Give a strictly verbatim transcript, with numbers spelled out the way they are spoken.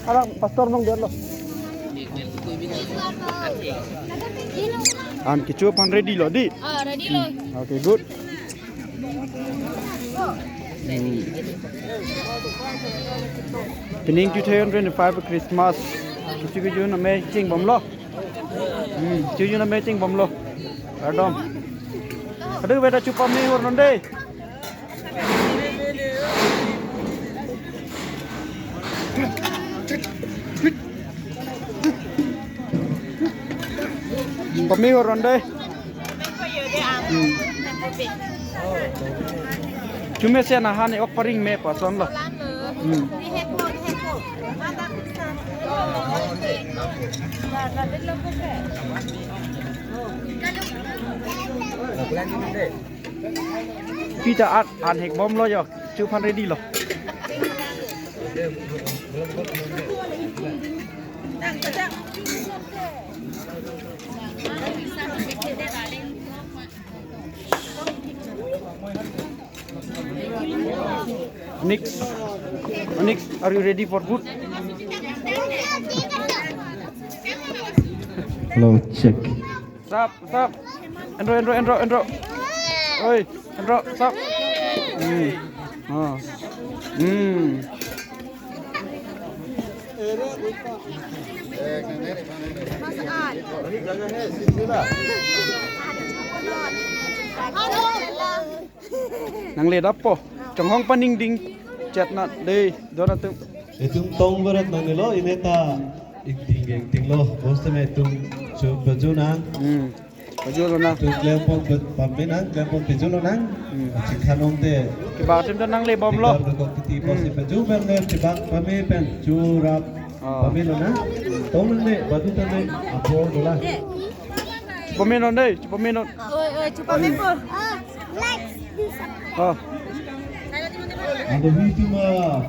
Arang pastor mong dia lo. An kecho aphan ready lo, dei? Ah, ready lo. Okay, good. Hmm. Pining two thousand twenty-five Christmas. Kecho kejun amei chingbom lo. Hmm, kejun amei chingbom lo. Kardom. Aduh, beda chupame hor non dei. Pame hor non dei. Hmm. Chume si an ahan ok paring me pason lo. Hmm. Pita at an hek bom lo jo. Kecho aphan ready lo. Onyx, Onyx, are you ready for food? Hello, check. Sap, sap. Enro, enro, enro, enro. Oi, enro, sap. Hmm. Oh. Hmm. Nangle dappo. Chonghong paningding chet na dei, don atum. Itum tong berat nangne lo, ineta ingting ingting lo. Bos teme itum chu pajuna. Hmm. Pajulonang. Itum klempon pet pame nang, klempon pajulonang. Hmm. Chikhanong te. Kebak atum ta nangle bom lo. Tikar dukok titi bos Hmm. paju pen le kebak pame pen churap Oh. pame lonang. Tong nangne, badu tane, apor dola. Chupame non dei, chupame non. Oi, oi, chupame po. Oh. Ando hitu ma,